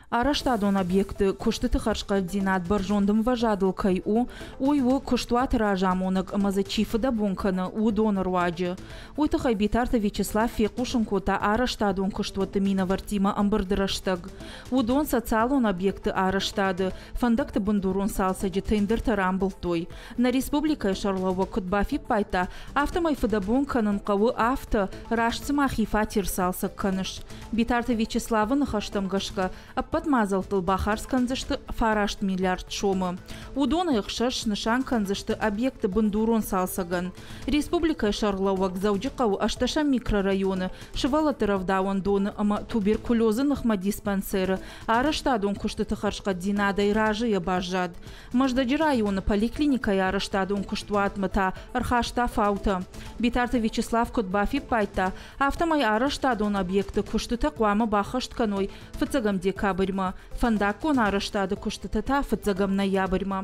Арӕзтадон объекты куыстыты хӕрзхъӕддзинад бӕрзонд ӕмвӕзадыл кӕй у, уый у куыстуаты разамонӕг ӕмӕ дзы чи фыдӕбон кӕны, уыдоны руаджы. Уый тыххӕй Битарты Вячеслав фехъусын кодта арӕзтадон куыстуӕтты минӕвӕрттимӕ ӕмбырды рӕстӕг. Уыдон социалон объекты арӕзтады, фӕндӕгты бындурон цалцӕджы тендертӕ рамбылдтой. Нӕ республикӕйы сӕргълӕууӕг куыд бафиппайдта, афтӕмӕй фыдӕбон кӕнын хъӕуы афтӕ, раст цыма хи фатер цалцӕг кӕныс. Битарты Вячеславы ныхӕстӕм гӕсгӕ, ӕппӕт мадзӕлттыл бахардз кӕндзысты 9 миллиард сомы. Уыдонӕй ӕхсӕз снысан кӕндзысты объекты бындурон цалцӕгӕн. Республикӕйы сӕргълӕууӕг Дзӕуджыхъӕуы ӕстӕсӕм микрорайоны сывӕллӕтты рӕвдауӕндоны ӕмӕ туберкулезы ныхмӕ диспансеры арӕзтадон куыстыты хӕрзхъӕддзинадӕй разыйӕ баззад. Мӕздӕджы районы поликлиникӕйы арӕзтадон куыстуатмӕ та ӕрхаста фаутӕ. Битарты Вячеслав куыд бафиппайдта, афтӕмӕй арӕзтадон объекты куыстытӕ хъуамӕ баххӕст кӕной фыццӕгӕм декабрьмӕ, фӕндаггон арӕзтады куыстытӕ та фыццӕгӕм ноябрьмӕ.